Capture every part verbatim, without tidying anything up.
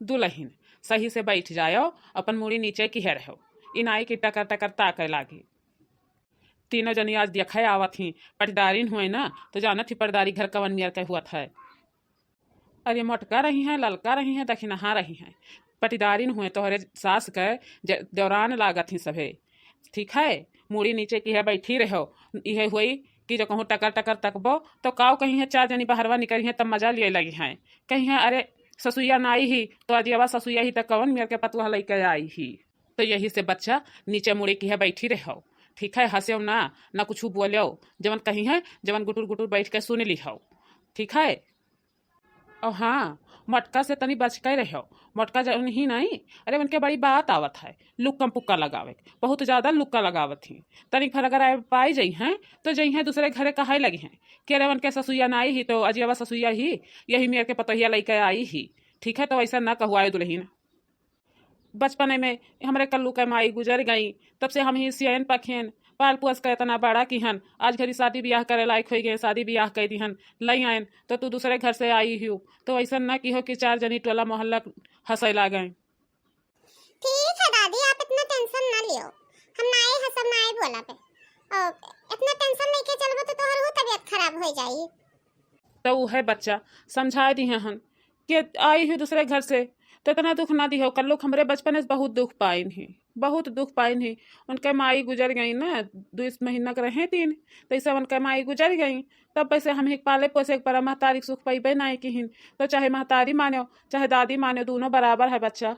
दुलहिन, सही से बैठ जायो, अपन मुड़ी नीचे किहे रहो। ई नाई की टकर टकर ताके लागी। तीनों जनी आज देखे आवत ही, पटीदारिन हुए ना, तो जानत ही पटीदारी घर कवन मेर के हुअत है। अरे मोटका रही हैं, ललका रही हैं, दखिनहा रही हैं, पटीदारिन हुए तोहरे सास के ज-, देवरान लागत ही सभे। ठीक है, मुड़ी नीचे किहे बैठी रहो। इहे हुई कि जो कहूँ टकर टकर तकबो तो काव कही है, चार जनी बहरवा निकरी हैं तब मजा लिए लगी हैं। कही है, अरे ससुइया नाई ही तो अजियावा ससुइया ही तो कवन मेर के पतुआ लइके आई ही। तो यही से बच्चा नीचे मुड़ी किहे बैठी रहो। ठीक है, हंस्यो ना, ना कुछ बोल्यो, जवन कही है जवन गुटुर गुटुर बैठ के सुन लिहो। ठीक है। और हाँ, मोटका से तनी बच के रहो। मोटका जवन ही नहीं, अरे उनके बड़ी बात आवत है लुक्कम पुक्का लगावे, बहुत ज्यादा लुक्का लगावत ही। तनिक भर अगर आए पाई जइहैं तो जइहैं दूसरे घरे कहे लगिहैं कि अरे उनके ससुइया नाई ही तो अजियावा ससुइया ही, यही मेर के पतोहिया लइके आई ही। ठीक है, तो ऐसा ना कहवाए दुलहिन। बचपने में हमरे कल्लू के माई गुजर गई, तब से हम ही सियन पखेन पाल पोस के इतना बड़ा किहन। आज घरी शादी बियाह करे लायक होइ गए, शादी बियाह कइ दिहन, लइ आयन, तो तू दूसरे घर से आई हियो, तो ऐसा ना किहो कि चार जनी टोला मोहल्ला हंसे लागें। ठीक है दादी, आप इतना टेंशन ना लियो, हम नाए हंसब, नाए बोलब। और इतना टेंशन लेके चलबो तो तोहर हूँ तबीयत खराब हो जाई। तो उहे बच्चा समझाए दिहे हन कि आई ही दूसरे घर से, तो इतना दुख ना दिहो। कल्लू हमरे बचपन से बहुत दुख पाइन ही, बहुत दुख पाइन ही। उनके माई गुजर गई ना, दो महीना के रहे दिन, तो ऐसे उनके माई गुजर गई। तब वैसे हम ही पाले पोसे के परा, महतारी के सुख पइबे नाई किहिन। तो चाहे महतारी मानो, चाहे दादी मानो, दोनों बराबर है बच्चा।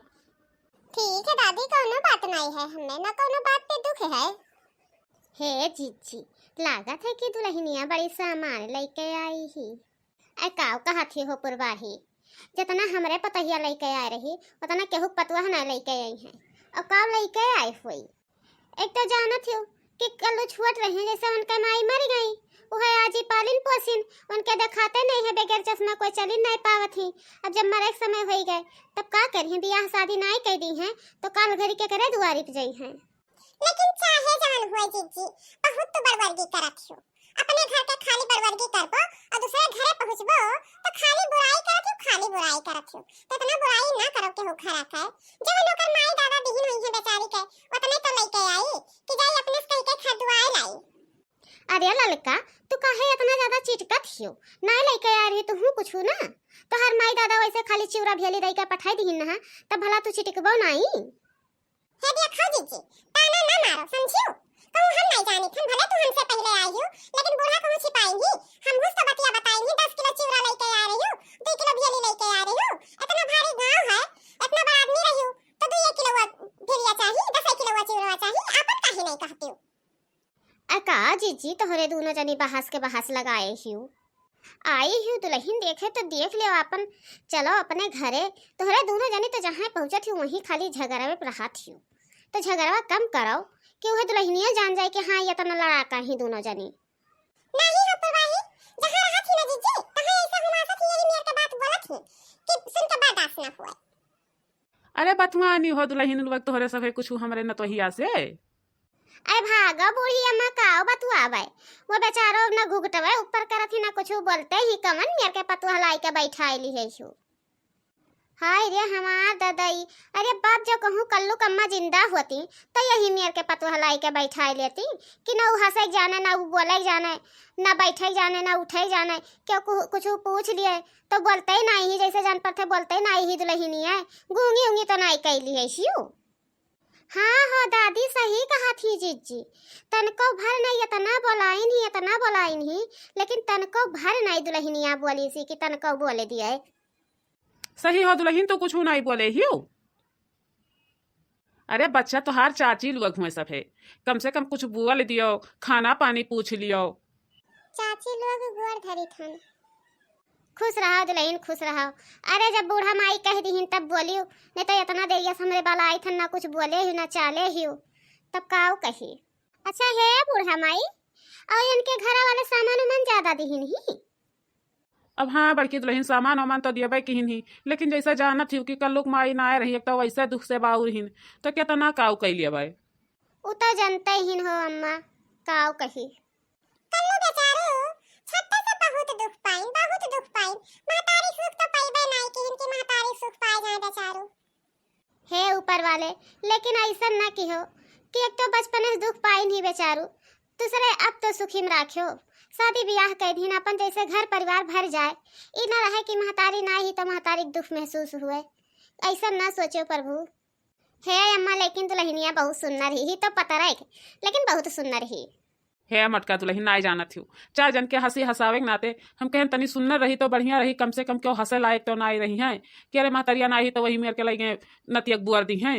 ठीक है दादी, कौनो बात नाई है, हमें ना कौनो बात पे दुख है। हे जीजी, लागत है कि दुलहिनिया बड़ी सामान लइके आई ही। ऐ काव कहत ही हो पुरवाही, जितना हमरे पतोहिया लइके आए रही, उतना केहू के पतुआ ना लइके आई हैं। और काव लइके आए हुई? एक तो जानत हो कि कल्लू छोट रहे, जैसे उनके माई मर गई, उहे आज ही पालिन पोसिन, उनके देखाते नहीं है, बगैर चश्मा कोई चली नहीं पावत ही। अब जब मरे के समय होई गए, तब का करिहें? बियाह शादी नाई कइ दिहें, तो काल घरी के करे दुआरी पे जइहें। लेकिन चाहे जवन हुए जीजी, बहुत तो बड़वर्गी करत हो। अपने घर के खाली बड़वर्गी करबो और दूसरे घरे पहुँचबो तो खाली बुराई करत हो, खाली बुराई करत हो। तो इतना बुराई ना करो केहू घर के। जवन ओकर माई दादा दिहिन होइहें बेचारी के, उतने तो लइके आई कि जाई अपने से कहि के खरीदवाए लाई। अरे ललका, तू काहे इतना ज्यादा चिटकत हियो? ना लइके आ रही तू हूँ कुछ ना। तोहर माई दादा वैसे खाली चिउरा भेली दई के पठाई दिहिन ना, तब भला तू चिटकबो नाई। हे देखो जीजी, ताना ना मारो, समझियो? कहूँ हम नहीं जानी थन, भले तू हमसे पहले आई हो, लेकिन बूढ़ा कहूँ छिपाई ही। हम हुस तो बतिया बताई ही, दस किलो चिउरा लइके आ रही हो, दो किलो भेली लइके आ रही हो। इतना भारी गाँव है, इतना बड़ा आदमी रही हो, तो दो किलो भेलिया चाहिए, दस किलो चिउरा चाहिए, आपन काहे नहीं कहती हो? अ का जीजी, तोहरे दोनों जनी बहस के बहस लगाए हियो। आई हियो दुलहिन देखे तो देख लेव आपन, चलो अपने घरे। तोहरे दोनों जनी तो जहाँ पहुँचत हियो वहीं खाली झगड़वे पे रहत हियो। तो झगड़वा कम करो कि उहे दुलहिनिया जान जाए कि हाँ, ये इतना लड़ाका ही दोनों जनी। नहीं हो पुरवाही, जहाँ रहत ही ना जीजी, तहाँ ऐसा हुमासत ही यही मेर के बात बोलत ही कि सुन के बर्दाश्त ना हुए। अरे बतुआनी हो दुलहिन लोग, तोहरे सभे कुछ हमरे नतोहिया से। अरे भागो बूढ़ी अम्मा, काव बतुआवे? वो बेचारो न घुघटवे ऊपर करत ही, न कुछ बोलते ही, कवन मेर के पतुआ लाई के बैठाए ली है सु। हाय रे हमार ददई, अरे बाप, जो कहूँ कल्लू कम्मा जिंदा होती, तो यही मेर के पतुआ लाई के बैठाए लेती कि न उ हंसे के जाने, न उ बोले के जाने, न बैठे के जाने, न उठे के जाने। क्यों कु-, कुछ पूछ लिए तो बोलते ही नहीं ही, जैसे जान पर थे बोलते ही नहीं ही दुलहिनिया, गूंगी उंगी तो नहीं कैली है सियो। हाँ हो दादी, सही कहत ही जीजी। तनको भर नहीं इतना बोलाइन ही, इतना बोलाइन ही, लेकिन तनको भर नहीं दुलहिनिया बोली सी कि तनको बोले दिए। सही हो दुलहिन, तो कुछ नहीं बोले हियो। अरे बच्चा, तोहार चाची लोग हुए सब है, कम से कम कुछ बोल दियो, खाना पानी पूछ लियो। चाची लोग गोड़ धरी थन। खुश रहो दुलहिन, खुश रहो। अरे जब बूढ़ा माई कह दिहिन तब बोलियो, नहीं तो इतना देरिया से हमरे बाला आई थन, ना कुछ बोले ही ना चाले ही, तब काव कही। अच्छा हे बूढ़ा माई, और इनके घरा वाले सामान उमान ज्यादा दिहिन ही? अब हाँ बड़की दुलहिन, सामान वामान तो दियबे किहिन ही, लेकिन जैसे जानत ही कि कल लोग माई ना आए रही, एक तो वैसे दुख से बाउर हिन, तो कितना काव कैलिए भाई। उ तो जनते हिन हो अम्मा, काव कही। कल्लू बेचारू छत्ते से बहुत दुख पाइन, बहुत दुख पाइन। महतारी सुख तो पइबे नाई किहिन कि महतारी दुख पाए जाए बेचारू। हे ऊपर वाले, लेकिन अइसन ना किहो कि एक तो बचपने से दुख पाइन ही बेचारू, दूसरे अब तो सुखी में राख्यो। शादी ब्याह कइ दिन अपन जैसे घर परिवार भर जाए, ई ना रहे कि महतारी ना ही तो महतारी के दुख महसूस हुए। अइसन ना सोचो प्रभु। हे अम्मा, लेकिन दुल्हनिया बहुत सुंदर ही, ही तो पतरक, लेकिन बहुत सुंदर ही। हे मटका दुल्हन, नाई जानत हियो, चार जन के हंसी हंसावे के नाते हम कहेन तनी सुंदर रही तो बढ़िया रही, कम से कम क्यों हंसे लायक तो नाई रही है कि अरे महतरिया नाई तो वही मेर के लगे नतियक बुअर दी हैं।